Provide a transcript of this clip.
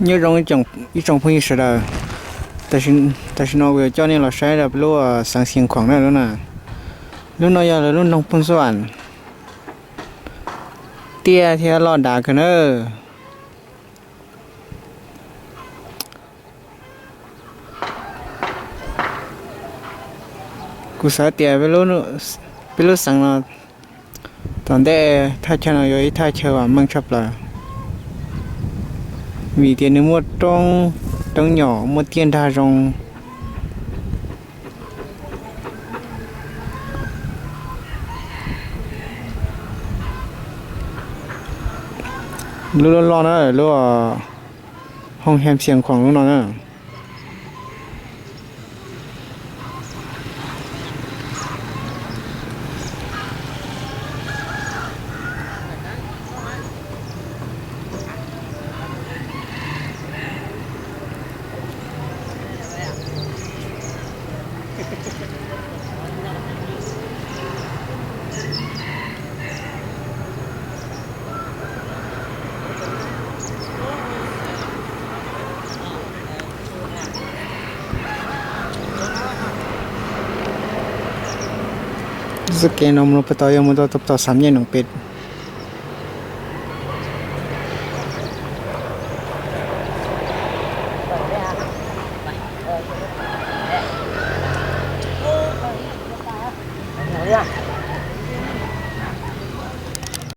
Nyob zoo ib tsoom phooj ywg sawv daws, tam sim no kuv yuav coj nej los saib rau peb lub xeev Xiav Khuam na lub na. Lub no yog lawv lub nroog Phooj Xuam, tiaj thiab loj dav kawg na. Kuv xav tias peb lub xeev no tom ntej thaj chaw no yuav ib thaj chaw uas meej tshaj plaws, vim tias nws muaj roob, roob nyom, muaj tiaj nrag zoo. Lub loj loj na, lub Hoo Hem Xiav Khuam lub no na. Txoj kev no mus rau puag tod yog mus rau tom Xam Nyej Noom Pes.